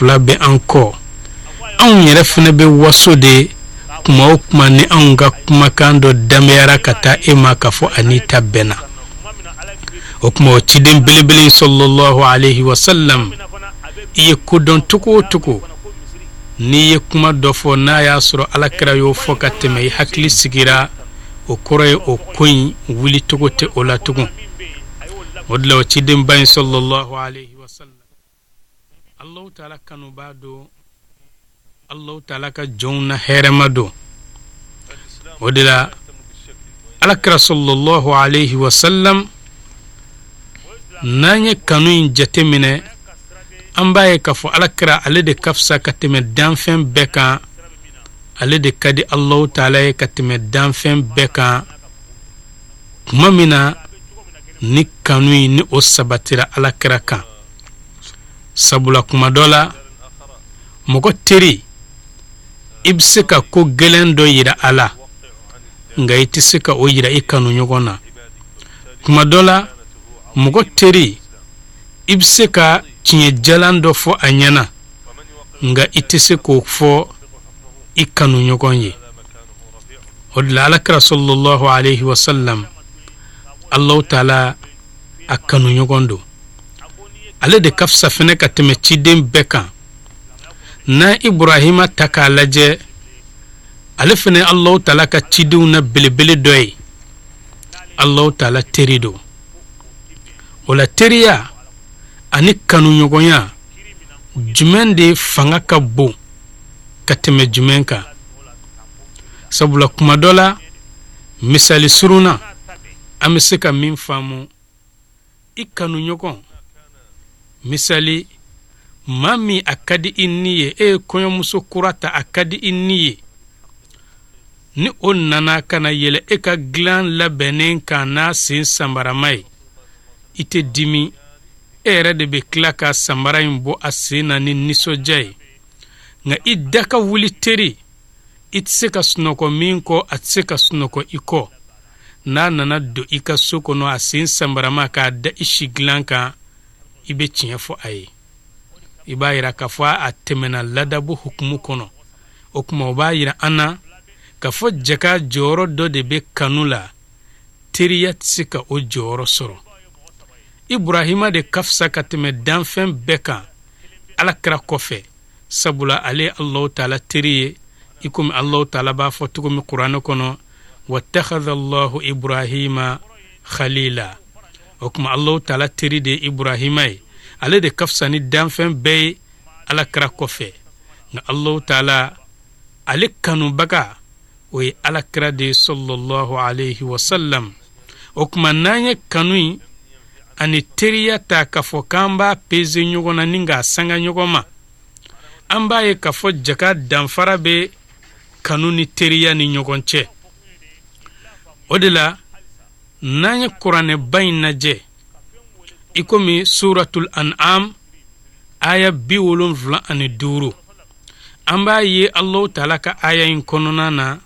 fila bɛ an kɔ. Anw yɛrɛ fana bɛ waso de kuma o kuma ni anw ka kumakan dɔ danbeyara ka taa e ma k'a fɔ a n'i ta bɛnna. O tuma, o ciden belebele sallallahu alaihi wasallam, i ye ko dɔn cogo o cogo, n'i ye kuma dɔ fɔ, n'a y'a sɔrɔ Ala kira y'o fɔ ka tɛmɛ, i hakili sigira, o kɔrɔ ye o ko in wuli cogo tɛ o la tugun. O de la, o cidenba in sallallahu alaihi wasallam, Allahu taala kanubaa don, Allahu taala ka jɔnw na hɛrɛma don. O de la, Ala kira sallallahu alaihi wasallam, n'an ye kanu in jate minɛ, an b'a ye k'a fɔ Ala kira, ale de ka fisa ka tɛmɛ danfɛn bɛɛ kan, ale de ka di Allahu taala ye ka tɛmɛ danfɛn bɛɛ kan. Tuma min na ni kanu in ni o sabatira Ala kira kan, sabula kuma dɔ la, mɔgɔ teri, i bɛ se ka ko gɛlɛn dɔ yira a la, nka i tɛ se ka o yira i kanu ɲɔgɔn na. Kuma dɔ la, mɔgɔ teri, i bɛ se ka tiɲɛ jalan dɔ fɔ a ɲɛna, nka i tɛ se k'o fɔ i kanu ɲɔgɔn ye. O de la, Alakira sallallahu alaihi wasallam, Allahu taala a kanu ɲɔgɔn don. Ale de ka fisa fɛnɛ ka tɛmɛ ciden bɛɛ kan. N'an Iburahima ta k'a lajɛ, ale fɛnɛ Allahu taala ka cidenw na belebele dɔ ye, Allahu taala teri don. O la, teriya ani kanuɲɔgɔnya, jumɛn de fanga ka bon ka tɛmɛ jumɛn kan? Sabula kuma dɔ la, misali surun na, an bɛ se ka min faamu, i kanuɲɔgɔn, misali maa min a ka di i ni ye, e ye kɔɲɔmuso kura ta, a ka di i ni ye, ni o nana ka na yɛlɛ e ka dilan labɛnnen kan n'a sen sanbarama ye, i tɛ dimi, e yɛrɛ de bɛ tila ka sanbara in bɔ a sen na ni nisɔndiya ye. Nka i da ka wuli teri, i tɛ se ka sunɔgɔ min kɔ, a tɛ se ka sunɔgɔ i kɔ, n'a nana don i ka so kɔnɔ a sen sanbarama k'a da i si dilan kan, i bɛ tiɲɛ fɔ a ye, i b'a yira k'a fɔ a tɛmɛna ladabu hukumu kɔnɔ. O tuma, o b'a yira an na k'a fɔ jaka jɔyɔrɔ dɔ de bɛ kanu la, teriya tɛ se ka o jɔyɔrɔ sɔrɔ. Iburahima de ka fisa ka tɛmɛ danfɛn bɛɛ kan Ala kira kɔfɛ, sabula ale ye Allahu taala teri ye, i komi Allahu taala b'a fɔ cogo min Kuranɛ kɔnɔ: wattakhadha Allahu Ibrahima khalila. O tuma, Allahu taala teri de ye Ibrahima ye, ale de ka fisa ni danfɛn bɛɛ ye Ala kira kɔfɛ. Nka Allahu taala ale kanubaga, o ye Ala kira de ye sallallahu alaihi wasallam. O tuma, n'an ye kanu in ani teriya ta k'a fɔ k'an b'a peze ɲɔgɔn na ni k'a sanga ɲɔgɔn ma, an b'a ye k'a fɔ jaka danfara bɛ kanu ni teriya ni ɲɔgɔn cɛ. O de la, n'an ye Kuranɛba in lajɛ, i komi Suratul An'am aya 75, an b'a ye Allahu taala ka aya in kɔnɔna na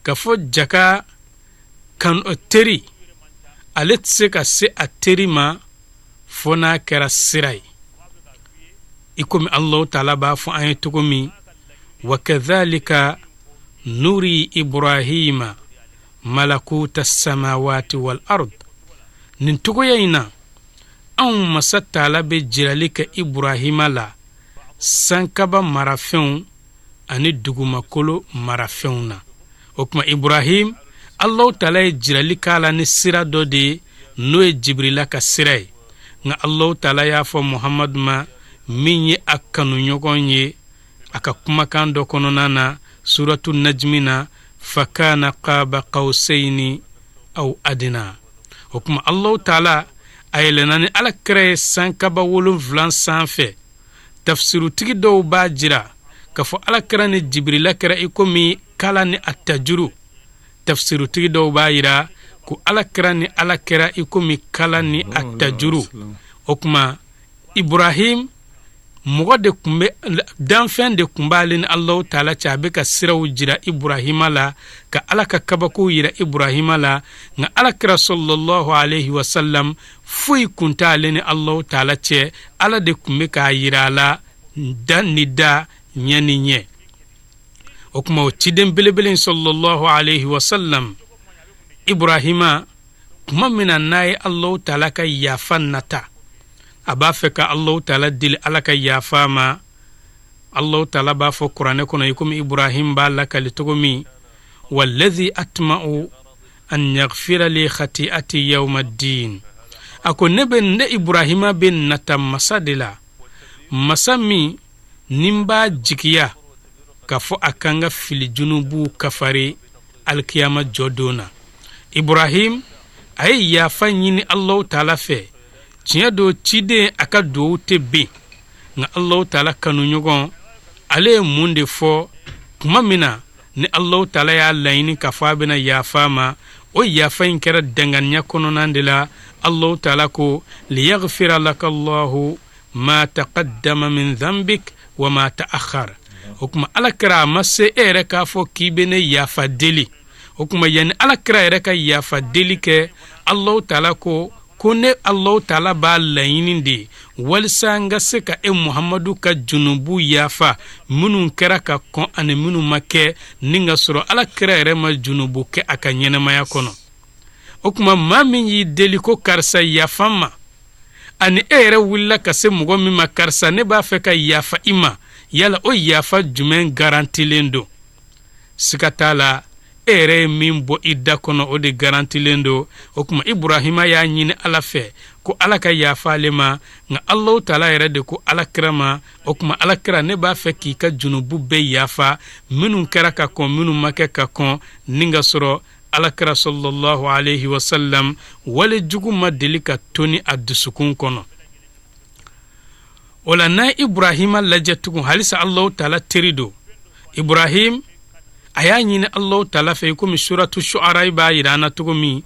k'a fɔ jaka kan teri, ale tɛ se ka se a teri ma fo n'a kɛra sira ye, i komi Allahu taala b'a fɔ an ye cogo min: wa kadhalika nuri Ibrahima malakuta samawati wal ard. Nin cogoya in na, anw Masa taala bɛ jirali kɛ Ibrahima la sankaba marafɛnw ani dugumakolo marafɛnw na. O tuma, Ibrahim, Allahu taala ye jirali k'a la ni sira dɔ de ye, n'o ye Jibirila ka sira ye. Nka Allahu taala y'a fɔ Muhamadu ma, min ye a kanuɲɔgɔn ye, a ka kumakan dɔ kɔnɔna na, Suratu Najmi na: fakana qaba qawsayni aw adina. O tuma, Allahu taala a yɛlɛnna ni Ala kira ye sankaba 7 sanfɛ. Tafsirutigi dɔw b'a jira k'a fɔ Ala kira ni Jibirila kɛra i komi kala ni a tajuru. Tafsirutigi dɔw b'a jira ko Ala kira ni Ala kɛra i komi kala ni a tajuru. O tuma, Ibrahim, mɔgɔ de tun bɛ, danfɛn de tun b'ale ni Alahu taala cɛ, a bɛ ka siraw jira Ibrahima la, ka Ala ka kabakow jira Ibrahima la. Nka Ala kira sallallahu alaihi wasallam, foyi kun t'ale ni Alahu taala cɛ, Ala de tun bɛ k'a jira a la. Da ni da, ɲɛ ni ɲɛ. O tuma, o ciden belebele sallallahu alaihi wasallam, Ibrahima, tuma min na n'a ye Alahu Taala ka yafa nata, a b'a fɛ ka Alahu Taala deli Ala ka yafa ma. Alahu Taala b'a fɔ Kuranɛ kɔnɔ, i komi Ibrahim b'a lakali cogo min: "Wallazi atma'u an yaghfira li khati'ati yawma ddin." A ko ne bɛ, ne Ibrahima bɛ nata masa de la, masa min ni n b'a jigiya k'a fɔ a kan ka fili junubuw kafari alikiyama jɔ don na. Ibrahim, a ye yafa ɲini Alahu Taala fɛ. Tiɲɛ don, ciden a ka duwawu tɛ bin, nka Alahu Taala kanuɲɔgɔn, ale ye mun de fɔ tuma min na ni Alahu Taala y'a laɲini k'a fɔ a bɛna yafa ma? O yafa in kɛra danganiya kɔnɔna de la. Alahu Taala ko: "Liyaghfira laka Allahu ma taqaddama min dhanbik wa ma ta'akhkhar." O tuma, Ala kira, a ma se e yɛrɛ k'a fɔ k'i bɛ ne yafa deli. O tuma, yanni Ala kira yɛrɛ ka yafa deli kɛ, Alahu Taala ko ne Alahu Taala b'a laɲini de walisa n ka se ka e Muhamadu ka junubu yafa, minnu kɛra ka kɔn ani minnu ma kɛ, ni ka sɔrɔ Ala kira yɛrɛ ma junubu kɛ a ka ɲɛnamaya kɔnɔ. O tuma, maa min y'i deli ko karisa yafa ma, ani e yɛrɛ wulila ka se mɔgɔ min ma, karisa, ne b'a fɛ ka yafa i ma, yala o yafa jumɛn garantilen don? Siga t'a la, e yɛrɛ ye min bɔ i da kɔnɔ, o de garantilen don. O tuma, Iburahima y'a ɲini Ala fɛ ko Ala ka yafa ale ma, nka Alahu Taala yɛrɛ de ko Ala kira ma: o tuma, Ala kira, ne b'a fɛ k'i ka junubu bɛɛ yafa, minnu kɛra ka kɔn, minnu ma kɛ ka kɔn, ni ka sɔrɔ Ala kira sallallahu alaihi wasallam wale jugu ma deli ka toni a dusukun kɔnɔ. O la, n'a Iburahima lajɛ tugun, halisa Alahu Taala teri don. Ibrahim, a y'a ɲini Alahu Taala fɛ, i komi Suratu Shu'ara b'a yira an na cogo min: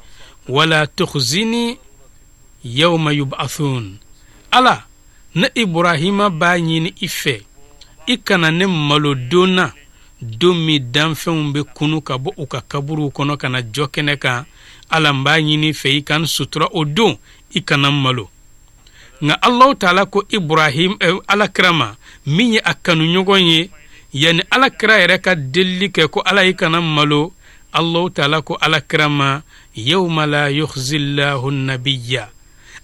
"Wala tukhzini yawma yub'athun." Ala, ne Ibrahima b'a ɲini i fɛ, i kana ne malo don na, don min danfɛnw bɛ kunu ka bɔ u ka kaburuw kɔnɔ ka na jɔ kɛnɛ kan. Ala, n b'a ɲini fɛ, i ka n sutura o don, i kana n malo. Nka Alahu Taala ko Ibrahim Ala kira ma, min ye a kanuɲɔgɔn ye, yanni Ala kira yɛrɛ ka delili kɛ ko Ala, i kana malo, Alahu Taala ko Ala kira ma: "Yawma la yukhzillahu nabiyya."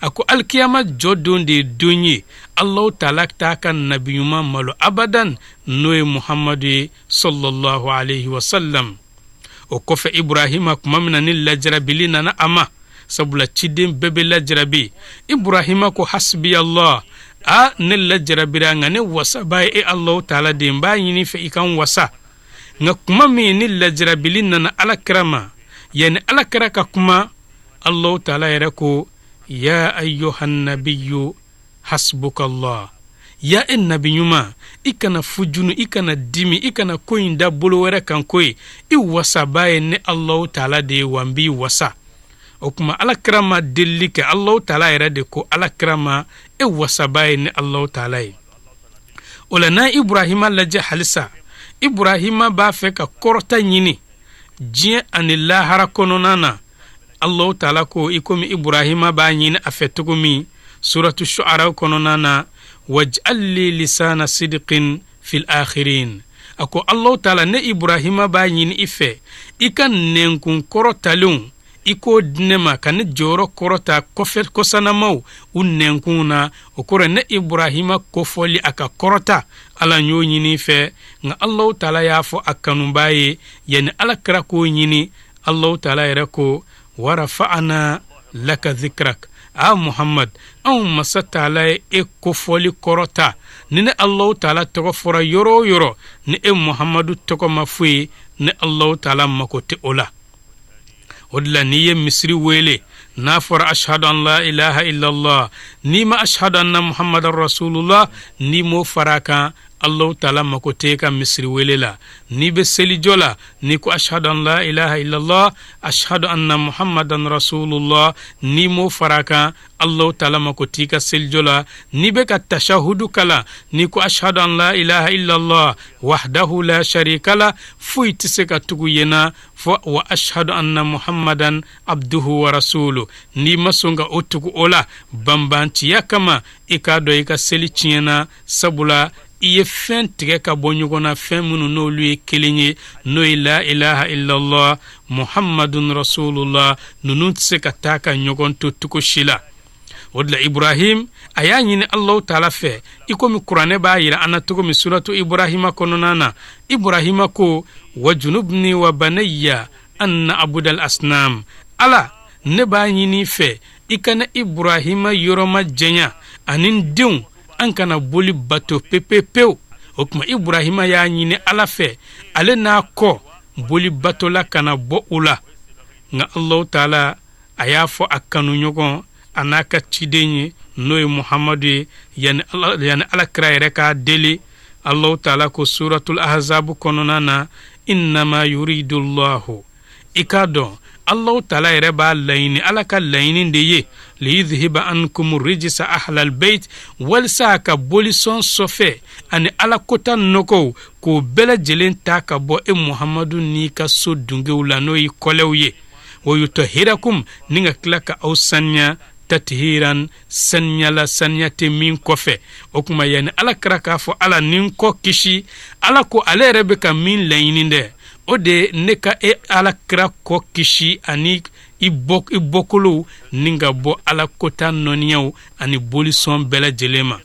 A ko alikiyama jɔ don de ye don ye, Alahu Taala t'a ka nabi ɲuman malo abadan, n'o ye Muhamadu ye sallallahu alaihi wasallam. O kɔfɛ, Ibrahima, kuma min na ni lajarabili nana a ma, sabula ciden bɛɛ bɛ lajarabi, Ibrahima ko: "Hasbi Allah." A ne lajarabira, nka ne wasaba ye e Alahu Taala de, n b'a ɲini fɛ i ka n wasa. Nka kuma min ni lajarabili nana Ala kira ma, yanni Ala kira ka kuma, Alahu Taala yɛrɛ ko: "Ya ayyuhan nabiyyu hasbukallah." Ya e nabi ɲuman, i kana fujunu, i kana dimi, i kana ko in da bolo wɛrɛ kan ko ye, i wasaba ye ne Alahu Taala de ye, wa n b'i wasa. O tuma, Ala kira ma delili kɛ, Alahu Taala yɛrɛ de ko Ala kira ma: e wasaba ye ne Alahu Taala ye. O la, n'an Iburahima lajɛ halisa, Iburahima b'a fɛ ka kɔrɔta ɲini diɲɛ ani lahara kɔnɔna na. Alahu Taala ko, i komi Iburahima b'a ɲini a fɛ cogo min Suratu Shu'ara kɔnɔna na: "Waj'al li lisana sidqin fil akhirin." A ko Alahu Taala, ne Iburahima b'a ɲini i fɛ, i ka nɛnkun kɔrɔtalenw, i k'o di ne ma, ka ne jɔyɔrɔ kɔrɔta kɔfɛ kɔsanamaw u nɛnkun na. O kɔrɔ, ne Iburahima kofɔli a ka kɔrɔta, Ala, n y'o ɲini i fɛ. Nka Alahu Taala y'a fɔ a kanubaa ye, yanni Ala kira k'o ɲini, Alahu Taala yɛrɛ ko: "Warafa'ana laka zikrak." A Muhammad, anw masa Taala ye e kofɔli kɔrɔta. Ni ne Alahu Taala tɔgɔ fɔra yɔrɔ o yɔrɔ, ni e Muhammadu tɔgɔ ma fɔ ye, ne Alahu Taala mako tɛ o la. O de la, n'i ye misiri wele, n'a fɔra "ashhadu an la ilaha illallah", n'i ma "ashhadu anna muhammadan rasulullah", n'i m'o fara a kan, Allahu Taala mako tɛ ka misiri wele la. N'i bɛ selijɔ la, n'i ko "ashhadu an la ilaha illallah, ashhadu anna muhammadan rasulullah", n'i m'o fara a kan, Allahu Taala mako t'i ka selijɔ la. N'i bɛ ka tashahudu kalan, n'i ko "ashhadu an la ilaha illallah wahdahu la sharika la", foyi tɛ se ka tugu yen na fɔ "wa ashhadu anna muhammadan abduhu wa rasulu". N'i ma sɔn ka o tugu o la banbanciya kama, i k'a dɔn i ka seli tiɲɛna, sabula I ye fɛn tigɛ ka bɔ ɲɔgɔn na, fɛn minnu n'olu ye kelen ye, n'o ye la ilaha illallah muhammadun rasulullah. Ninnu tɛ se ka taa ka ɲɔgɔn to cogo si la. O de la Ibrahim a y'a ɲini Alahu taala fɛ, i komi kuranɛ b'a yira an na cogo min suratu Ibrahima kɔnɔna na. Ibrahima ko: wa junubni wa banayya an na'budal asnam. Ala, ne b'a ɲini i fɛ, i ka ne Ibrahima yɔrɔ majanya ani n denw, an kana boli bato pepepewu. O tuma Ibrahima y'a ɲini Ala fɛ, ale n'a kɔ boli batola kana bɔ u la. Nka Alahu taala a y'a fɔ a kanuɲɔgɔn a n'a ka ciden ye, n'o ye Muhamadu ye, yanni Ala kira yɛrɛ k'a deli. Alahu taala ko suratul ahzabu kɔnɔna na: innama yuridullahu, i k'a dɔn Alahu taala yɛrɛ b'a laɲini, Ala ka laɲini de ye liyudhiba ankum rijisa ahlal beit, walisa a ka bolisɔn sɔfɛ ani Ala kota nɔgɔw k'o bɛɛ lajɛlen ta ka bɔ e Muhamadu n'i ka so dungew la, n'o y'i kɔlɛw ye, wa yutahirakum, ni ka tila ka aw saniya, tathiran, saniya la saniya tɛ min kɔfɛ. O tuma yanni Ala kira k'a fɔ Ala ni n kɔ kisi, Ala ko ale yɛrɛ bɛ ka min laɲini dɛ, o de ye ne ka e Ala kira kɔ kisi ani i bɔkolow ni ka bɔ Ala kota nɔniyaw ani bolisɔn bɛɛ lajɛlen ma.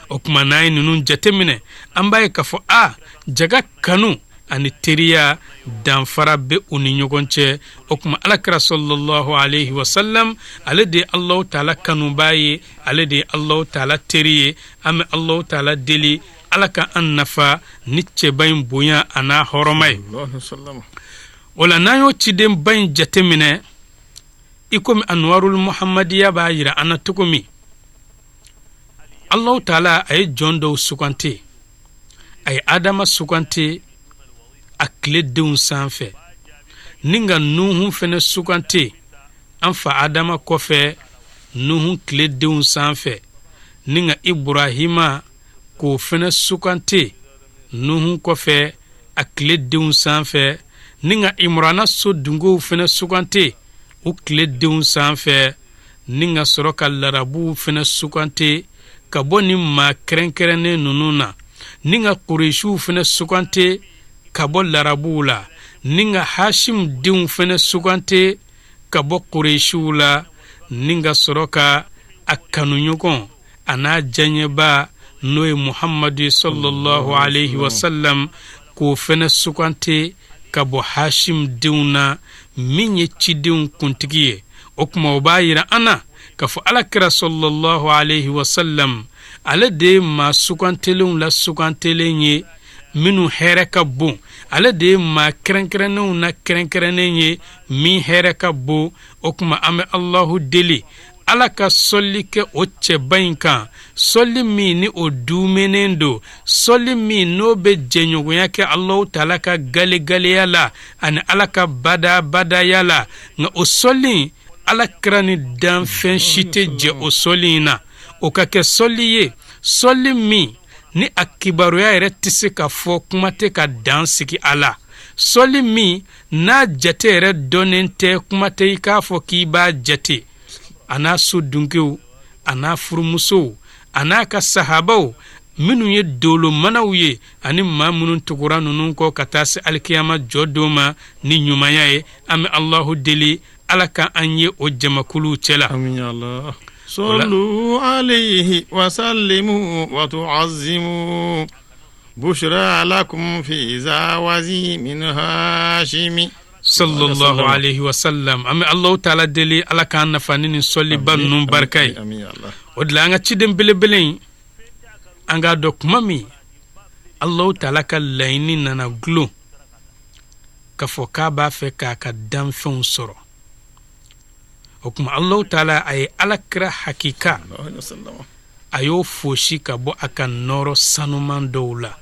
O tuma n'an ye ninnu jateminɛ, an b'a ye k'a fɔ a jaga kanu ani teriya danfara bɛ u ni ɲɔgɔn cɛ. O tuma Alakira sallallahu alaihi wasallam, ale de ye Alahu taala kanubaa ye, ale de ye Alahu taala teri ye. An bɛ Alahu taala deli, Ala ka an nafa ni cɛba in bonya a n'a hɔrɔma ye. O la n'an y'o cidenba in jateminɛ, i komi Anwarul Muhammadiya b'a yira an na cogo min, Alahu taala a ye jɔn dɔw sugante. A ye Adama sugante a tile denw sanfɛ, ni ka Nuhu fɛnɛ sugante an fa Adama kɔfɛ Nuhu tile denw sanfɛ, ni ka Iburahima k'o fɛnɛ sugante Nuhu kɔfɛ a tile denw sanfɛ, ni ka Imurana so dungew fɛnɛ sugante u tile denw sanfɛ, ni ka sɔrɔ ka larabuw fɛnɛ sugante ka bɔ ni maa kɛrɛnkɛrɛnnen ninnu na, ni ka Kuresiw fɛnɛ sugante ka bɔ larabuw la, ni ka Hashim denw fɛnɛ sugante ka bɔ Kuresiw la, ni ka sɔrɔ ka a kanuɲɔgɔn a n'a diyaɲɛba, n'o ye Muhamadu ye sallallahu alaihi wasallam, k'o fɛnɛ sugante ka bɔ Hashim denw na, min ye cidenw kuntigi ye. O tuma o b'a yira an na k'a fɔ Ala kira sallallahu alaihi wasallam, ale de ye maa sugantelenw la sugantelen ye minnu hɛrɛ ka bon, ale de ye maa kɛrɛnkɛrɛnnenw na kɛrɛnkɛrɛnnen ye min hɛrɛ ka bon. O tuma an bɛ Alahu deli, Ala ka sɔli kɛ o cɛba in kan, sɔli min ni o duumɛnen don, sɔli min n'o bɛ jɛɲɔgɔnya kɛ Alahu taala ka galegaleya la ani Ala ka badabadaya la. Nka o sɔli, Ala kira ni danfɛn si tɛ jɛ o sɔli in na. O ka kɛ sɔli ye, sɔli min ni a kibaruya yɛrɛ tɛ se ka fɔ, kuma tɛ ka dan sigi a la, sɔli min n'a jate yɛrɛ dɔnnen tɛ, kuma tɛ i k'a fɔ k'i b'a jate, a n'a so dunkew, a n'a furumusow, a n'a ka sahabaw minnu ye dolomanaw ye, ani maa minnu tugura ninnu kɔ ka taa se alikiyama jɔ don ma ni ɲumanya ye. An bɛ Alahu deli, Ala ka an ye o jamakuluw cɛ la. Sallu alayhi wa sallimu wa tu'azzimu bushra lakum fi zawazi min hashimi. Sallallahu alayhi wa sallam. An bɛ Alahu taala deli, Ala k'an nafa ni nin sɔliba ninnu barika ye. O de la an ka ciden belebele in, an k'a dɔn kuma min Alahu taala ka laɲini nana gulon k'a fɔ k'a b'a fɛ k'a ka danfɛnw sɔrɔ, o tuma Alahu taala a ye Ala kira hakika a y'o fosi ka bɔ a ka nɔɔrɔ sanuman dɔw la,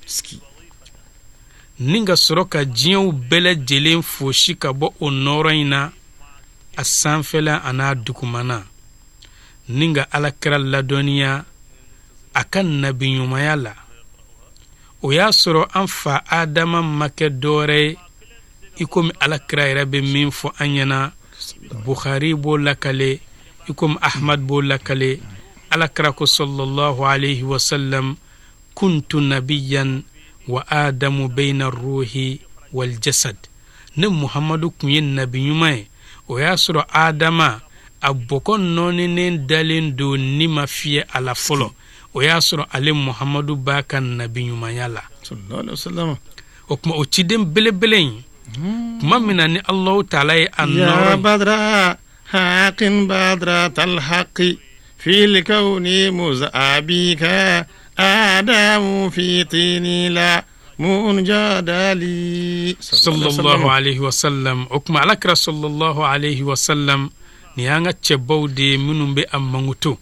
ni ka sɔrɔ ka diɲɛw bɛɛ lajɛlen fosi ka bɔ o nɔɔrɔ in na, a sanfɛla a n'a dugumana, ni ka Ala kira ladɔnniya a ka nabiɲumanya la. O y'a sɔrɔ an fa Adama ma kɛ dɔwɛrɛ ye, i komi Ala kira yɛrɛ bɛ min fɔ an ɲɛna, Bukhari b'o lakale, i komi Ahmad b'o lakale. Ala kira ko sallallahu alayhi wa sallam Kuntu nabiyan wa adamu bayna ruhi wal jasad. Ne Muhamadu kun ye nabi ɲuman ye, o y'a sɔrɔ Adama a bɔgɔ nɔɔninen dalen don, ni ma fiyɛ a la fɔlɔ. O y'a sɔrɔ ale Muhamadu b'a ka nabi ɲumanya la. O tuma, o ciden belebele in, tuma min na ni Alahu Taala ye a nɔrɔ Badra haqin badra talhaqi fil kawni muzabika adamu fi tinila munjadali. Sallallahu alaihi wasallam. O tuma, Alakira sallallahu alaihi wasallam, nin y'an ka cɛbaw de ye minnu bɛ a mankutu.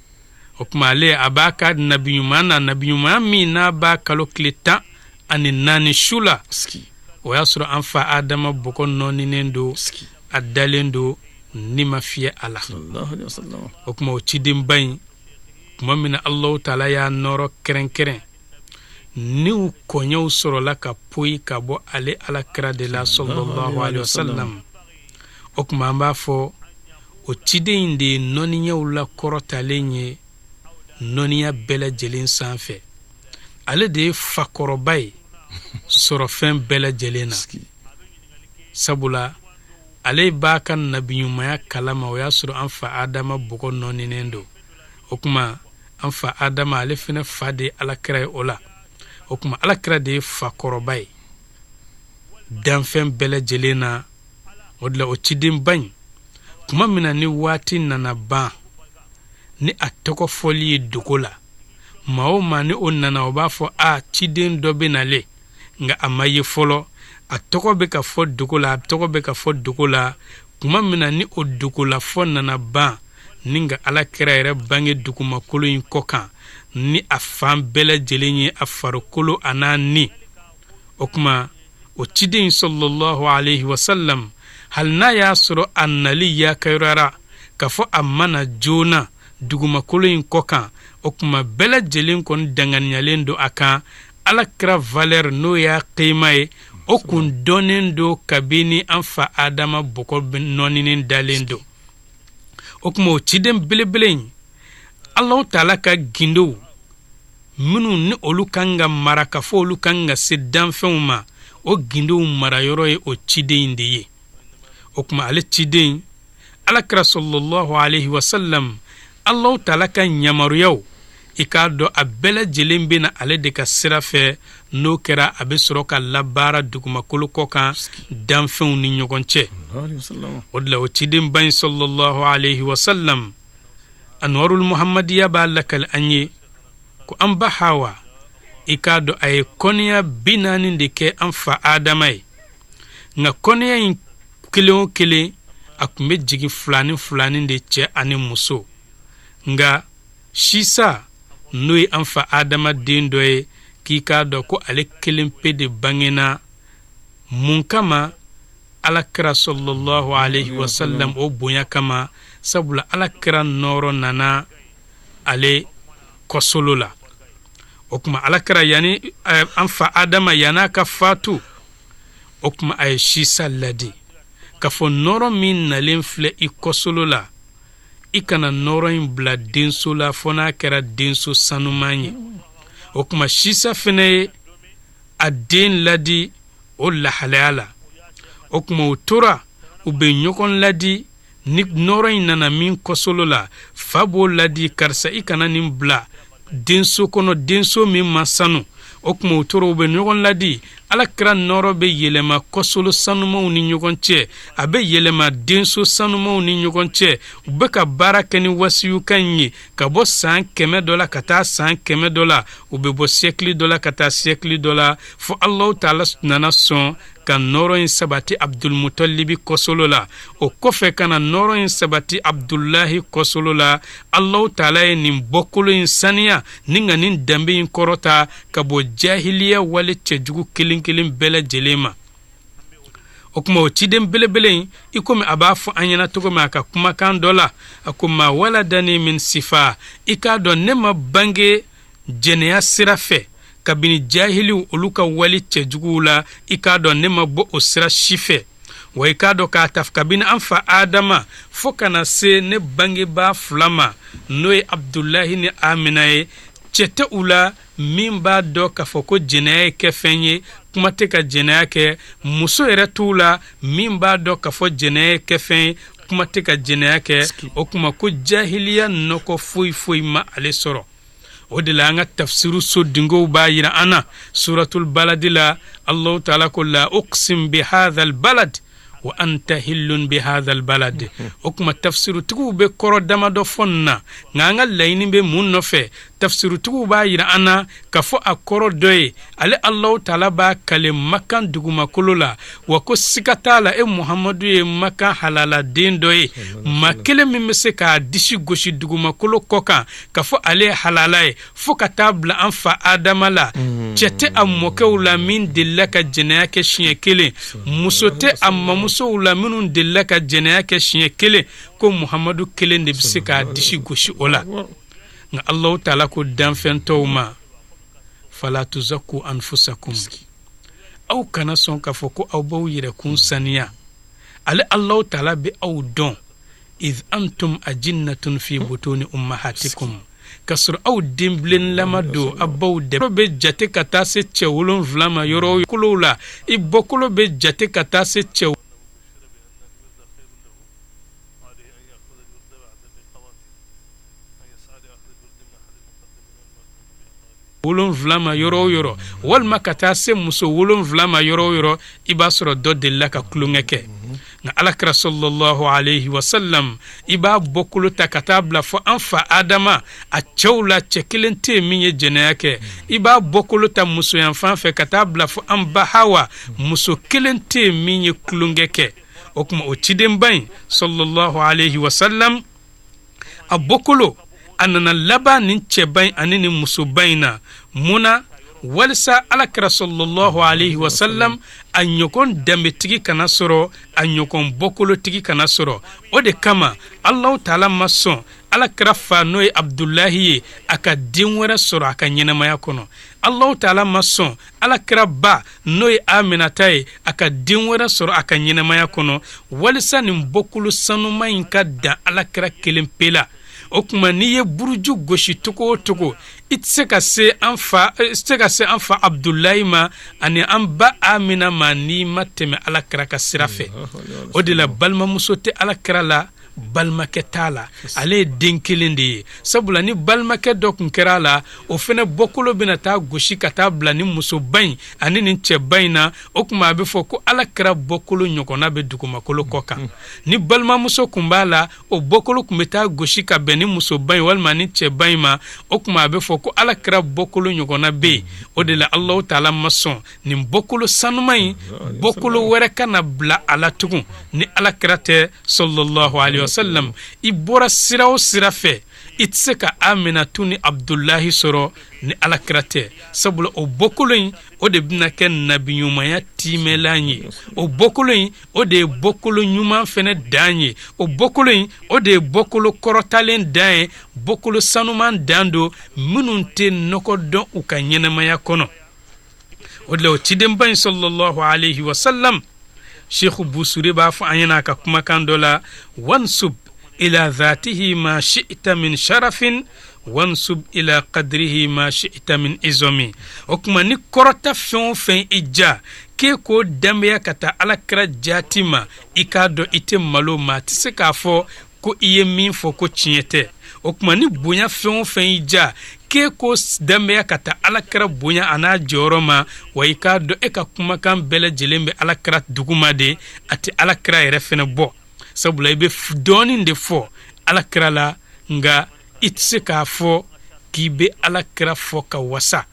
O tuma, ale a b'a ka nabi ɲuman na, nabi ɲuman min n'a b'a kalo tile 14 su la, o y'a sɔrɔ an fa Adama bɔgɔ nɔɔninen don, a dalen don, ni ma fiyɛ a la. O tuma, o cidenba in, tuma min na Alahu Taala y'a nɔrɔ kɛrɛnkɛrɛn, niw kɔɲɛw sɔrɔla ka poyi ka bɔ ale Alakira de la sallallahu alaihi wasallam. O tuma, an b'a fɔ o ciden in de ye nɔniyaw la kɔrɔtalen ye nɔniya bɛɛ lajɛlen sanfɛ. Ale de ye fakɔrɔba ye sɔrɔfɛn bɛɛ lajɛlen na, sabula ale b'a ka nabiɲumanya kalama, o y'a sɔrɔ an fa Adama bɔgɔ nɔɔninen don. O tuma, an fa Adama, ale fana fa de ye Alakira ye o la. O tuma, Alakira de ye fakɔrɔba ye danfɛn bɛɛ lajɛlen na. O de la, o cidenba in, tuma min na ni waati nana ban ni a tɔgɔ fɔli ye dogo la, maa o maa ni o nana, o b'a fɔ: a ciden dɔ bɛ nale, nka a ma ye fɔlɔ, a tɔgɔ bɛ ka fɔ dogo la, a tɔgɔ bɛ ka fɔ dogo la. Tuma min na ni o dogolafɔ nana ban, ni ka Alakira yɛrɛ bange dugumakolo in kɔ kan ni a fan bɛɛ lajɛlen ye, a farikolo a n'a ni, o tuma, o ciden sallallahu alaihi wasallam, hali n'a y'a sɔrɔ a nali yakayɔrɔra k'a fɔ a ma na joona dugumakolo in kɔ kan, o tuma, bɛɛ lajɛlen kɔni danganiyalen don a kan. Alakira valeur, n'o y'a kema ye, o kun dɔnnen don kabini an fa Adama bɔgɔ nɔɔninen dalen don. O tuma, o ciden belebele in, Alahu Taala ka gindow minnu ni olu kan ka mara, ka fɔ olu kan ka se danfɛnw ma, o gindow marayɔrɔ ye o ciden in de ye. O tuma, ale ciden Alakira sallallahu alaihi wasallam, Alahu Taala ka yamaruyaw, i k'a dɔn a bɛɛ lajɛlen bɛ na ale de ka sira fɛ. N'o kɛra, a bɛ sɔrɔ ka labaara dugumakolo kɔ kan danfɛnw ni ɲɔgɔn cɛ. O de la, o cidenba in sallallahu alaihi wasallam, Anwarul Muhammadiya b'a lakali an ye ko an ba Hawa, i k'a dɔn a ye kɔnɔya 40 de kɛ an fa Adama ye. Nka kɔnɔya in kelen o kelen, a tun bɛ jigin filani filani de, cɛ ani muso. Nka Sisa, n'o ye an fa Adama den dɔ ye, k'i k'a dɔn ko ale kelen pe de bangena. Mun kama? Alakira sallallahu alaihi wasallam o bonya kama, sabula Alakira nɔɔrɔ nana ale kɔsolo la. O tuma, Alakira, yani an fa Adama yan'a ka fatu, o tuma, a ye Sisa ladi k'a fɔ: nɔɔrɔ min nalen filɛ i kɔsolo la, i kana nɔɔrɔ in bila denso la fɔ n'a kɛra denso sanuman ye. O tuma, Sisa fɛnɛ ye a den ladi o lahalaya la. O tuma, u tora u bɛ ɲɔgɔn ladi. Ni nɔɔrɔ in nana min kɔsolo la, fa b'o ladi: karisa, i kana nin bila denso kɔnɔ, denso min ma sanu. O tuma, u tora u bɛ ɲɔgɔn ladi. Alakira nɔɔrɔ bɛ yɛlɛma kɔsolo sanumaw ni ɲɔgɔn cɛ, a bɛ yɛlɛma denso sanumaw ni ɲɔgɔn cɛ. U bɛ ka baara kɛ ni wasiyukan in ye ka bɔ san 100 dɔ la ka taa san 100 dɔ la, u bɛ bɔ siècle dɔ la ka taa siècle dɔ la, fo Alahu Taala nana sɔn ka nɔɔrɔ in sabati Abdulmutalibi kɔsolo la. O kɔfɛ, ka na nɔɔrɔ in sabati Abdulahi kɔsolo la. Alahu Taala ye nin bɔkolo in saniya ni ka nin danbe in kɔrɔta ka bɔ jahiliya wale cɛjugu kelen kelen bɛɛ lajɛlen ma. O tuma, o ciden belebele in, i komi a b'a fɔ an ɲɛna cogo min a ka kumakan dɔ la, a ko: ma waladani min sifa, i k'a dɔn ne ma bange jɛnɛya sira fɛ, kabini jahiliw olu ka wale cɛjuguw la, i k'a dɔn ne ma bɔ o sira si fɛ. Wa i k'a dɔn k'a ta kabini an fa Adama fo ka na se ne bangebaa fila ma, n'o ye Abdulahi ni Amina ye, Cɛ tɛ u la min b'a dɔn k'a fɔ ko jɛnɛya ye kɛfɛn ye, kuma tɛ ka jɛnɛya kɛ. Muso yɛrɛ t'u la min b'a dɔn k'a fɔ jɛnɛya ye kɛfɛn ye, kuma tɛ ka jɛnɛya kɛ. O tuma ko jahiliya nɔgɔ foyi foyi ma ale sɔrɔ. O de la an ka tafsiru so dingow b'a yira an na suratul baladi la, Allahu taala ko: la uqsim bi hadha albalad wa anta hillun bi hadha albalad. O tuma tafsirutigiw bɛ kɔrɔ damadɔ fɔ nin na, nka an ka laɲini bɛ mun nɔfɛ? Tafsirutigiw b'a yira an na k'a fɔ a kɔrɔ dɔ ye, ale Allahu taala b'a kale Makan dugumakolo la, wa ko siga t'a la, e Muhamadu ye Makan halaladen dɔ ye, maa kelen min bɛ se k'a disi gosi dugumakolo kɔ kan k'a fɔ ale ye halala ye. Fo ka taa bila an fa Adama la, cɛ tɛ a mɔkɛw la min delila ka jɛnɛya kɛ siɲɛ kelen, muso tɛ a mamusow la minnu delila ka jɛnɛya kɛ siɲɛ kelen, ko Muhamadu kelen de bɛ se k'a disi gosi o la. Nka Alahu taala ko danfɛn tɔw ma: fala tuzaku anfusakum, aw kana sɔn k'a fɔ ko aw b'aw yɛrɛkun saniya. Ale Alahu taala bɛ aw dɔn, iz antum ajinnatun fi butuni ummahatikum, k'a sɔrɔ aw denbilenlama don aw baw dɛ bɛ jate ka taa se cɛ 7 ma yɔrɔ kolow la, i bɔkolo bɛ jate ka taa se cɛ 7 ma yɔrɔ o yɔrɔ, walima ka taa se muso 7 ma yɔrɔ o yɔrɔ, i b'a sɔrɔ dɔ delila ka tulonkɛ kɛ. Nka alakira sallallahu alayhi wa sallam, i b'a bɔkolo ta ka taa bila fɔ an fa Adama, a cɛw la cɛ kelen tɛ yen min ye jɛnɛya kɛ. I b'a bɔkolo ta musoyanfan fɛ ka taa bila fɔ an ba Hawa, muso kelen tɛ yen min ye tulonkɛ kɛ. O tuma o cidenba in sallallahu alayhi wa sallam, a bɔkolo a nana laban nin cɛba in ani nin musoba in na. Mun na? Walisa alakira sallallahu alayhi wa sallam, a ɲɔgɔn danbetigi kana sɔrɔ, a ɲɔgɔn bɔkolotigi kana sɔrɔ. O de kama Alahu taala ma sɔn alakira fa, n'o ye Abudulahi ye, a ka den wɛrɛ sɔrɔ a ka ɲɛnamaya kɔnɔ. Alahu taala ma sɔn alakira ba, n'o ye Aminata ye, a ka den wɛrɛ sɔrɔ a ka ɲɛnamaya kɔnɔ, walisa nin bɔkolo sanuma in ka dan alakira kelen pe la. O tuma n'i ye buruju gosi cogo o cogo, i tɛ se ka se an fa, i tɛ se ka se an fa Abudulayi ma ani an ba Amina ma n'i ma tɛmɛ alakira ka sira fɛ. O de la balimamuso tɛ alakira la, balimakɛ t'a la, ale ye den kelen de ye. Sabula ni balimakɛ dɔ tun kɛra a la, o fɛnɛ bɔkolo bɛna taa gosi ka taa bila ni musoba in ani nin cɛba in na. O tuma a bɛ fɔ ko ala kira bɔkolo ɲɔgɔnna bɛ dugumakolo kɔ kan. Ni balimamuso tun b'a la, o bɔkolo tun bɛ taa gosi ka bɛn ni musoba in walima ni cɛba in ma. O tuma a bɛ fɔ ko ala kira bɔkolo ɲɔgɔnna bɛ yen. O de la Alahu taala ma sɔn nin bɔkolo sanuma in, bɔkolo wɛrɛ kana bila a la tugun ni ala kira tɛ sallallahu alayhi wa sallam. I bɔra sira o sira fɛ, i tɛ se ka Aminatu ni Abudulahi sɔrɔ ni ala kira tɛ. Sabula o bɔkolo in, o de bɛna kɛ nabiɲumanya tiimɛlan ye. O bɔkolo in, o de ye bɔkolo ɲuman fɛnɛ dan ye. O bɔkolo in, o de ye bɔkolo kɔrɔtalen dan ye, bɔkolo sanuman dan don minnu tɛ nɔgɔ dɔn u ka ɲɛnamaya kɔnɔ. O de la o cidenba in sallallahu alayhi wa sallam, Sheikh Busuri b'a fɔ an ɲɛna a ka kumakan dɔ la: wansub ila dhatihi ma shi'ta min sharafin wansub ila qadrihi ma shi'ta min izomi. O tuma ni kɔrɔta fɛn o fɛn i ja k'e k'o danbeya ka taa ala kira jati ma, i k'a dɔn i tɛ malo, maa tɛ se k'a fɔ ko i ye min fɔ ko tiɲɛ tɛ. O tuma ni bonya fɛn o fɛn y'i ja k'e k'o danbeya ka taa alakira bonya a n'a jɔyɔrɔ ma, wa i k'a dɔn e ka kumakan bɛɛ lajɛlen bɛ alakira duguma de, a tɛ alakira yɛrɛ fɛnɛ bɔ. Sabula i bɛ dɔɔnin de fɔ alakira la, nka i tɛ se k'a fɔ k'i bɛ alakira fɔ ka wasa.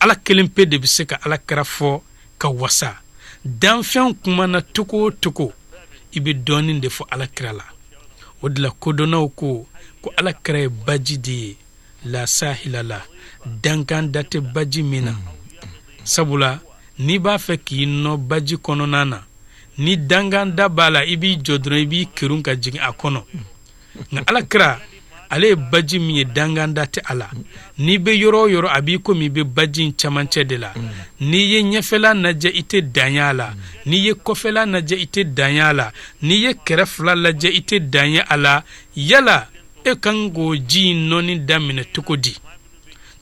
Ala kelen pe de bɛ se ka alakira fɔ ka wasa. Danfɛn kumana cogo o cogo, i bɛ dɔɔnin de fɔ alakira la. O de la kodɔnnaw ko ko alakira ye baji de ye, la sahila la, dankan da tɛ baji min na. Sabula n'i b'a fɛ k'i nɔ baji kɔnɔna na, ni dankan da b'a la, i b'i jɔ dɔrɔn, i b'i kerun ka jigin a kɔnɔ. Nka alakira, ale ye baji min ye, danganda tɛ a la. N'i bɛ yɔrɔ o yɔrɔ, a b'i komi i bɛ baji in camancɛ de la. N'i ye ɲɛfɛla lajɛ, i tɛ dan ye a la. N'i ye kɔfɛla lajɛ, i tɛ dan ye a la. N'i ye kɛrɛ fila lajɛ, i tɛ dan ye a la. Yala E kan k'o ji in nɔni daminɛ cogo di?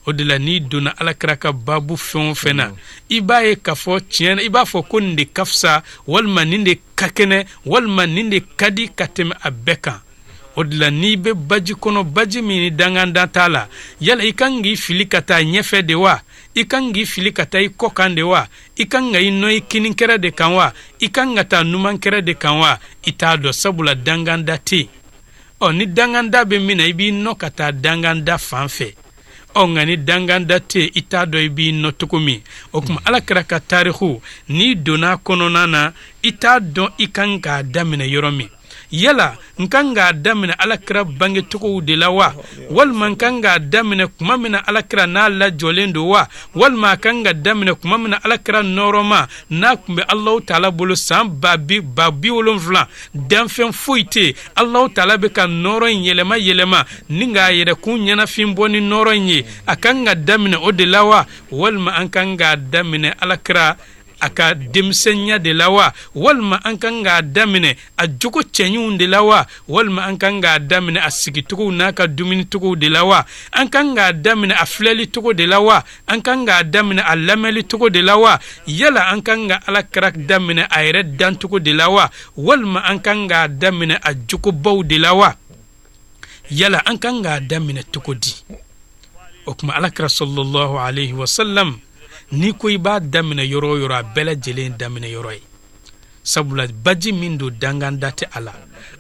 O de la, n'i donna alakira ka babu fɛn o fɛn na, i b'a ye k'a fɔ tiɲɛ na, i b'a fɔ ko nin de ka fisa, walima nin de ka kɛnɛ, walima nin de ka di ka tɛmɛ a bɛɛ kan. O de la, n'i bɛ baji kɔnɔ, baji min ni danganda t'a la, yala i kan k'i fili ka taa ɲɛfɛ de wa, i kan k'i fili ka taa i kɔ kan de wa, i kan ka i nɔ i kininkɛrɛ de kan wa, i kan ka taa numankɛrɛ de kan wa, i t'a dɔn, sabula danganda tɛ yen. Ɔ, ni danganda bɛ min na, i b'i nɔ ka taa danganda fan fɛ. Ɔ, nka ni danganda tɛ yen, i t'a dɔn i b'i nɔ cogo min. O tuma, alakira ka tariku, n'i donna a kɔnɔna na, i t'a dɔn i kan k'a daminɛ yɔrɔ min. Yala n kan k'a daminɛ alakira bangecogow de la wa, walima n kan k'a daminɛ kuma min na alakira n'a lajɔlen don wa, walima a kan ka daminɛ kuma min na alakira nɔɔrɔma n'a tun bɛ Alahu taala bolo san 70000, danfɛn foyi tɛ yen, Alahu taala bɛ ka nɔɔrɔ in yɛlɛma yɛlɛma ni k'a yɛrɛkun ɲɛnafin bɔ ni nɔɔrɔ in ye, a kan ka daminɛ o de la wa, walima an kan k'a daminɛ alakira a ka denmisɛnya de la wa, walima an kan k'a daminɛ a jogo cɛɲiw de la wa, walima an kan k'a daminɛ a sigicogow n'a ka dumunicogow de la wa, an kan k'a daminɛ a filɛlicogo de la wa, an kan k'a daminɛ a lamɛnlicogo de la wa, yala an kan ka alakira daminɛ a yɛrɛ dancogo de la wa, walima an kan k'a daminɛ a jogobaw de la wa, yala an kan k'a daminɛ cogo di? O tuma, alakira sallallahu alaihi wasallam, n'i ko i b'a daminɛ yɔrɔ o yɔrɔ, a bɛɛ lajɛlen daminɛ yɔrɔ ye, sabula baji min don, danganda tɛ a la.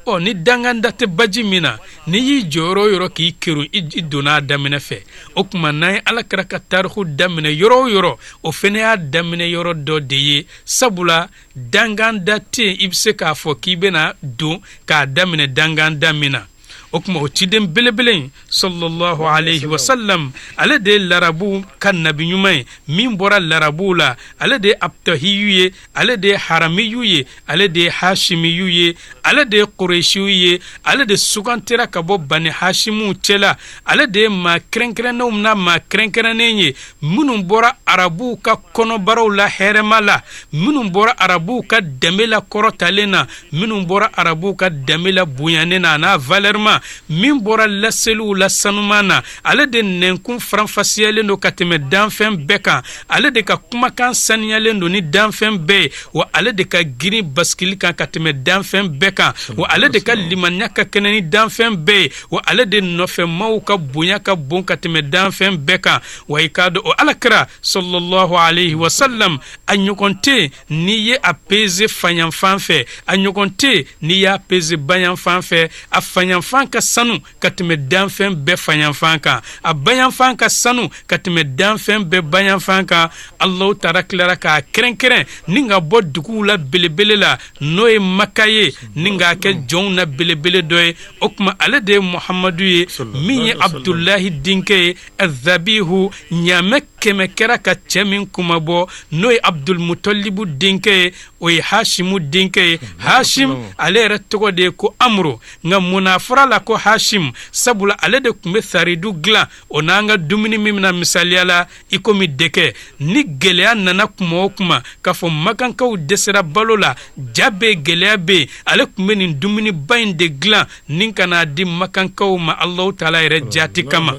Ɔ, ni danganda tɛ baji min na, n'i y'i jɔ yɔrɔ o yɔrɔ k'i kerun, i donna a daminɛ fɛ. O tuma, n'an ye alakira ka tariku daminɛ yɔrɔ o yɔrɔ, o fana y'a daminɛ yɔrɔ dɔ de ye, sabula danganda tɛ yen i bɛ se k'a fɔ k'i bɛna don k'a daminɛ danganda min na. O tuma, o ciden belebele in sallallahu alayhi wa sallam, ale de ye larabuw ka nabi ɲuman ye min bɔra larabuw la. Ale de ye abtahiyu ye, ale de ye haramiyu ye, ale de ye hashimiyu ye, ale de ye kuresiyu ye, ale de sugantira ka bɔ bani hashimuw cɛla. Ale de ye maa kɛrɛnkɛrɛnnenw na maa kɛrɛnkɛrɛnnen ye, minnu bɔra arabuw ka kɔnɔbaraw la hɛrɛma la, minnu bɔra arabuw ka danbe la kɔrɔtalen na, minnu bɔra arabuw ka danbe la bonyanen na, a n'a valɛrima, min bɔra laseliw la sanuman na. Ale de nɛnkun faranfasiyalen don ka tɛmɛ danfɛn bɛɛ kan, ale de ka kumakan saniyalen don ni danfɛn bɛɛ ye, wa ale de ka girin basikili kan ka tɛmɛ danfɛn bɛɛ kan, wa ale de ka limaniya ka kɛnɛ ni danfɛn bɛɛ ye, wa ale de nɔfɛmaw ka bonya ka bon ka tɛmɛ danfɛn bɛɛ kan. Wa i k'a dɔn, o alakira sallallahu alayhi wa sallam, a ɲɔgɔn tɛ n'i ye a peze fayanfan fɛ, a ɲɔgɔn tɛ n'i y'a peze bayanfan fɛ. A fayanfan ka sanu ka tɛmɛ danfɛn bɛɛ fayanfan kan, a bayanfan ka sanu ka tɛmɛ danfɛn bɛɛ bayanfan kan. Alahu taala tilara k'a kɛrɛnkɛrɛn ni ka bɔ duguw la belebele la, n'o ye Maka ye, ni k'a kɛ jɔnw na belebele dɔ ye. O tuma, ale de ye Muhamadu ye, min ye Abudulahi denkɛ ye, azabihu, ɲaamɛ 100 kɛra ka cɛ min kunmabɔ, n'o ye Abudulmutalibu denkɛ ye, o ye Hashimu denkɛ ye. Hashim ale yɛrɛ tɔgɔ de ye ko Amuru. Nka mun na a fɔra la ko Hashim? Sabula ale de tun bɛ saridu dilan, o n'an ka dumuni min na misaliya la i komi dɛgɛ. Ni gɛlɛya nana kuma o kuma, k'a fɔ makankaw dɛsɛra balo la, ja bɛ gɛlɛya bɛ yen, ale tun bɛ nin dumuniba in de dilan ni ka n'a di makankaw ma Alahu taala yɛrɛ jaati kama.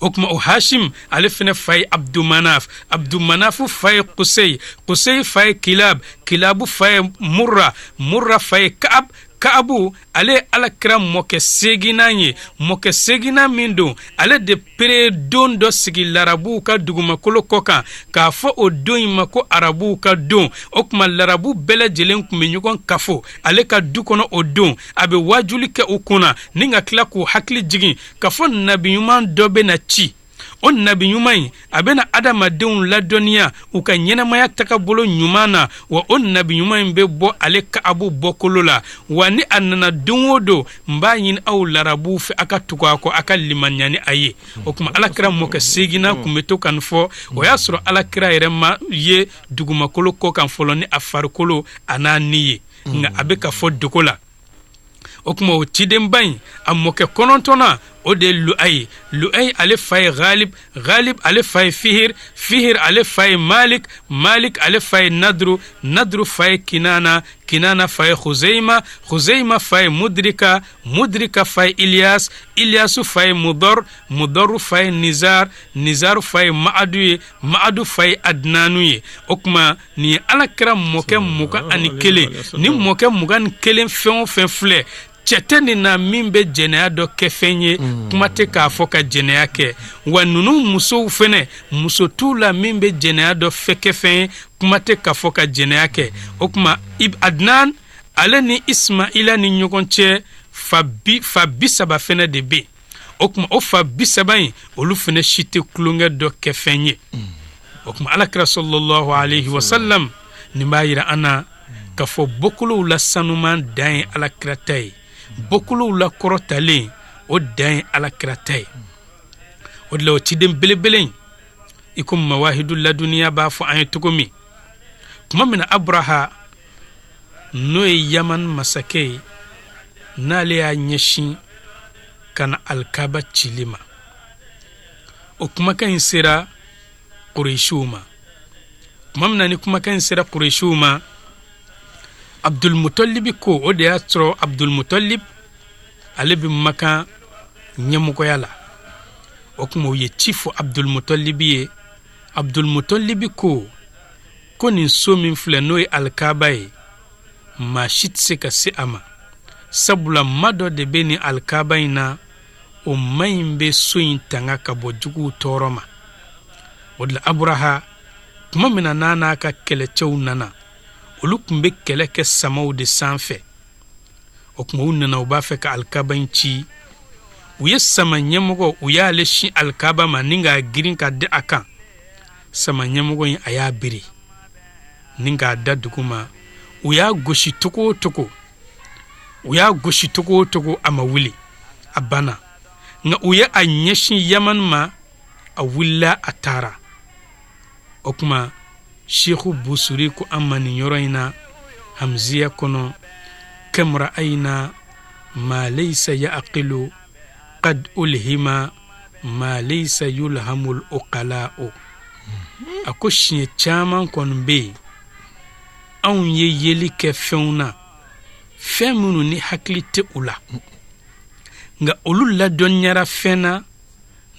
O tuma, o Hashim ale fana fa ye Abdumanaf, Abdumanaf fa ye Kusey, Kusey fa ye Kilab, Kilabu fa ye Murra, Murra fa ye Kaab. Kaabu ale ye alakira mɔkɛ seginnan ye. Mɔkɛ seginnan min don, ale de pere don dɔ sigi larabuw ka dugumakolo kɔ kan k'a fɔ o don in ma ko arabuw ka don. O tuma, larabu bɛɛ lajɛlen tun bɛ ɲɔgɔn kafo ale ka du kɔnɔ o don. A bɛ waajuli kɛ u kunna ni ka tila k'u hakili jigin k'a fɔ nabi ɲuman dɔ bɛna ci. O nabi ɲuman in, a bɛna adamadenw ladɔnniya u ka ɲɛnamaya tagabolo ɲuman na, wa o nabi ɲuman in bɛ bɔ ale Kaabu bɔkolo la. Wa ni a nana don o don, n b'a ɲini aw larabuw fɛ, a ka tugu a kɔ, a ka limaniya ni a ye. O tuma, alakira mɔkɛ seginnan tun bɛ to ka nin fɔ. O y'a sɔrɔ alakira yɛrɛ ma ye dugumakolo kɔ kan fɔlɔ ni a farikolo a n'a ni ye, nka a bɛ ka fɔ dogo la. O tuma, o cidenba in, a mɔkɛ kɔnɔntɔnnan, o de ye Luayi. Luayi ale fa ye Ghalib, Ghalib ale fa ye Fihir, Fihir ale fa ye Malik, Malik ale fa ye Nadru, Nadru fa ye Kinana. Kinana fa ye Huzeima, Huzeima fa ye Mudrika, Mudrika fa ye Ilyas, Ilyasu fa ye Mudɔr, Mudɔru fa ye Nizar, Nizar fa ye Maadu ye, Maadu fa ye Adnanu ye. O tuma nin ye ala kira mɔkɛ 21. Ni mɔkɛ 21 fɛn o fɛn filɛ, cɛ tɛ nin na min bɛ jɛnɛya dɔ kɛ fɛn ye, kuma tɛ k'a fɔ ka jɛnɛya kɛ. Wa ninnu musow fɛnɛ, muso t'u la min bɛ jɛnɛya dɔ fɛ kɛ fɛn ye, kuma tɛ k'a fɔ ka jɛnɛya kɛ. O tuma Adnan ale ni Ismaila ni ɲɔgɔn cɛ, fa 30 fɛnɛ de bɛ yen. O tuma o fa 30 in, olu fɛnɛ si tɛ tulonkɛ dɔ kɛ fɛn ye. O tuma alakira sallallahu alaihi wasallam, nin b'a yira an na k'a fɔ bɔkolow la sanuman dan ye alakira ta ye, bɔkolow la kɔrɔtalen o dan ye alakira ta ye. O de la o ciden belebele in, i ko Mawahidu Laduniya b'a fɔ an ye cogo min, tuma min na Abraha, n'o ye Yaman masakɛ ye, n'ale y'a ɲɛsin ka na Alikaba cili ma, o kumakan in sera Kuresiw ma. Tuma min na ni kumakan in sera Kuresiw ma, Abdulmutalibi ko, o de y'a sɔrɔ Abdulmutalib ale bɛ Makan ɲɛmɔgɔya la. O tuma u ye ci fɔ Abdulmutalibi ye. Abdulmutalibi ko ko nin so min filɛ, n'o ye Alikaba ye, maa si tɛ se ka se a ma, sabula ma dɔ de bɛ nin Alikaba in na, o ma in bɛ so in tanga ka bɔ juguw tɔɔrɔ ma. O de la Aburaha, tuma min na n'a n'a ka kɛlɛcɛw nana, olu tun bɛ kɛlɛ kɛ samaw de sanfɛ. O tuma u nana, u b'a fɛ ka Alikaba in ci. U ye sama ɲɛmɔgɔ, u y'ale sin Alikaba ma ni k'a girin ka da a kan. Sama ɲɛmɔgɔ in, a y'a biri ni k'a da duguma. U y'a gosi cogo o cogo, u y'a gosi cogo o cogo, a ma wuli, a banna. Nka u ye a ɲɛsin Yaman ma, a wulila, a taara. O tuma Seku Busuri ko an ma nin yɔrɔ in na Hamziya kɔnɔ: kam ra'ayna ma laysa ya'qilu qad ulhima ma laysa yulhamul uqala'u. A ko siɲɛ caman kɔni bɛ yen, anw ye yeli kɛ fɛnw na, fɛn minnu ni hakili tɛ u la, nka olu ladɔnniyara fɛn na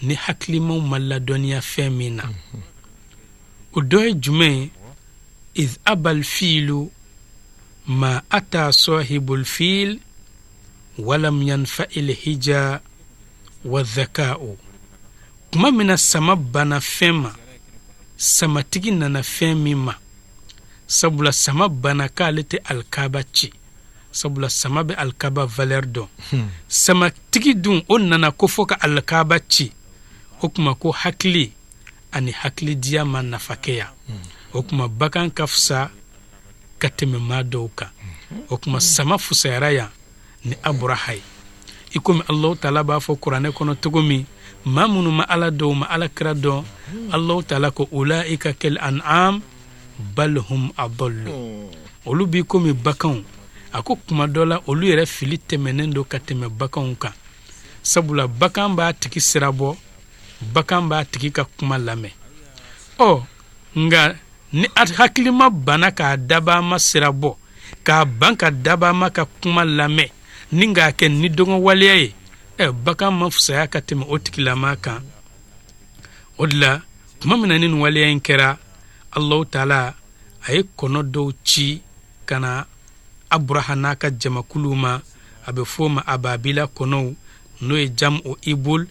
ni hakilimaw ma ladɔnniya fɛn min na. O dɔ ye jumɛn ye? Iz abal fiilu ma ata sahibul fiil walam yanfa il hija wa dhaka'u. Tuma min na sama banna fɛn ma, samatigi nana fɛn min ma, sabula sama banna k'ale tɛ Alikaba ci, sabula sama bɛ Alikaba valeur dɔn. Samatigi dun, o nana ko fo ka Alikaba ci. O tuma ko hakili ani hakilidiya ma nafa kɛ yan. O tuma bagan ka fisa ka tɛmɛ maa dɔw kan. O tuma sama fusayara yan ni Aburaha ye, i komi Alahu Taala b'a fɔ Kuranɛ kɔnɔ cogo min, maa minnu ma Ala dɔn, u ma Ala kira dɔn, Alahu Taala ko ulaika kal an'am bal hum adallu, olu b'i komi baganw. A ko kuma dɔ la, olu yɛrɛ fili tɛmɛnen don ka tɛmɛ baganw kan, sabula bagan b'a tigi sira bɔ, bagan b'a tigi ka kuma lamɛn. Ɔ nka ni hakilima banna k'a dabama sira bɔ, k'a ban ka dabama ka kuma lamɛn ni k'a kɛ ni dɔgɔn waleya ye, ɛ bagan ma fusaya ka tɛmɛ o tigilama kan. O de la tuma min na ni nin waleya in kɛra, Alahu Taala a ye kɔnɔ dɔw ci ka na Aburaha n'a ka jamakulu ma. A bɛ f'o ma ababila kɔnɔw, n'o ye jamu ibul.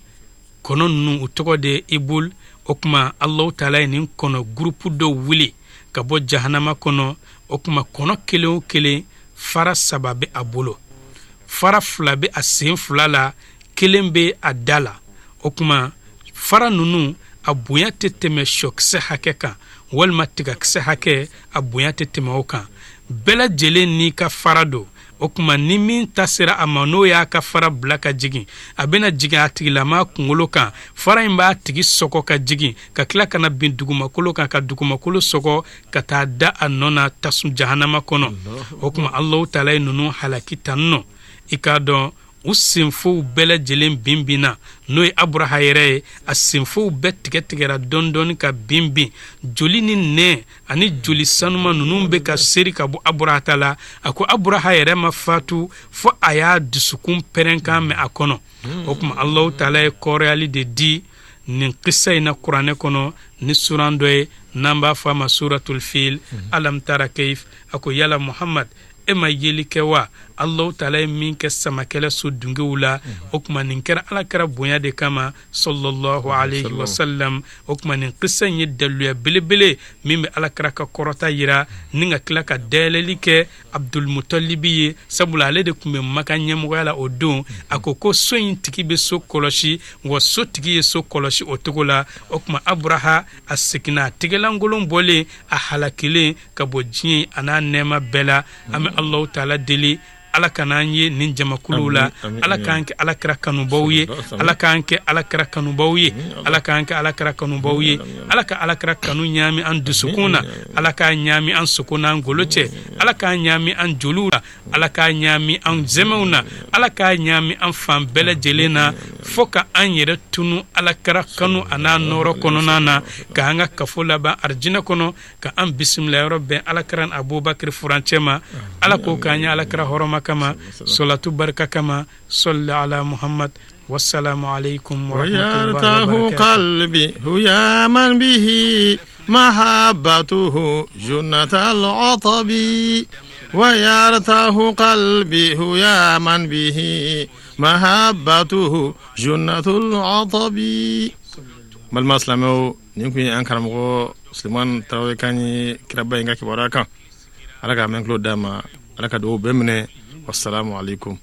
Kɔnɔ ninnu, u tɔgɔ de ye ibul. O tuma Alahu Taala ye nin kɔnɔ gurupu dɔw wuli ka bɔ jahanama kɔnɔ. O tuma kɔnɔ kelen o kelen, fara saba bɛ a bolo, fara fila bɛ a sen fila la, kelen bɛ a da la. O tuma fara ninnu, a bonya tɛ tɛmɛ sɔkisɛ hakɛ kan walima tigakisɛ hakɛ, a bonya tɛ tɛmɛ o kan. Bɛɛ lajɛlen n'i ka fara don. O tuma ni min ta sera a ma, n'o y'a ka fara bila ka jigin, a bɛna jigin a tigilama kunkolo kan. Fara in b'a tigi sɔgɔ ka jigin, ka tila ka na bin dugumakolo kan, ka dugumakolo sɔgɔ ka taa da a nɔ na tasuma jahanama kɔnɔ. O tuma Alahu Taala ye ninnu halaki tan nɔ. I k'a dɔn U senfow bɛɛ lajɛlen bin binna, n'o ye Aburaha yɛrɛ ye. A senfow bɛɛ tigɛ tigɛra dɔɔni dɔɔni ka bin bin. Joli ni nɛn ani joli sanuma ninnu bɛ ka seri ka bɔ Aburahata la. A ko Aburaha yɛrɛ ma fatu fo a y'a dusukun pɛrɛnkan mɛn a kɔnɔ. O tuma, Alahu Taala ye kɔrɔyali de di nin kisa in na Kuranɛ kɔnɔ ni suran dɔ ye n'an b'a fɔ a ma Suratul Fil. Alam tara kayif. A ko yala Muhammad, e ma yeli kɛ wa, Alahu Taala ye min kɛ samakɛlɛ so dungew la? O tuma, nin kɛra Ala kira bonya de kama, sallallahu alayhi wa sallam. O tuma, nin kisa in ye daluya belebele min bɛ Ala kira ka kɔrɔta yira, ni ka tila ka dayɛlɛli kɛ Abdulmutalibi ye, sabula ale de tun bɛ Maka ɲɛmɔgɔya la o don. A ko ko so in tigi bɛ so kɔlɔsi, wa so tigi ye so kɔlɔsi o cogo la. O tuma, Aburaha a seginna a tɛgɛlankolon bɔlen, a halakilen ka bɔ diɲɛ a n'a nɛɛma bɛɛ la. An bɛ Alahu Taala deli, Ala kana an ye nin jamakuluw la. Ala k'an kɛ Ala kira kanubaw ye. Ala k'an kɛ Ala kira kanubaw ye. Ala k'an kɛ Ala kira kanubaw ye. Ala ka Ala kira kanu ɲaami an dusukun na. Ala k'a ɲaami an sogo n'an golo cɛ. Ala k'a ɲaami an joliw la. Ala k'a ɲaami an zɛmɛw na. Ala k'a ɲaami an fan bɛɛ lajɛlen na, fo ka an yɛrɛ tunu Ala kira kanu a n'a nɔɔrɔ kɔnɔna na, k'an ka kafo laban arijinɛ kɔnɔ, ka an bisimila yɔrɔ bɛn Ala kira ni Abubakar furancɛ ma. Ala k'o k'an ye Ala kira hɔrɔma kama, sɔlatu barika kama. Sɔli ala Muhammad. Wasalamu alaikum warahmatullahi wabarakatuh. Qalbi huyaman bihi mahabbatuhu junnatal atabi wa yartahu qalbi huyaman bihi mahabbatuhu junnatul atabi. Balima silamɛw, nin kun ye an karamɔgɔ Sulemani Tarawele kan ye kiraba in ka kibaruya kan. Ala k'a mɛn tulo d'a ma. Ala ka dugawu bɛɛ minɛ. Wasalamu alaikum.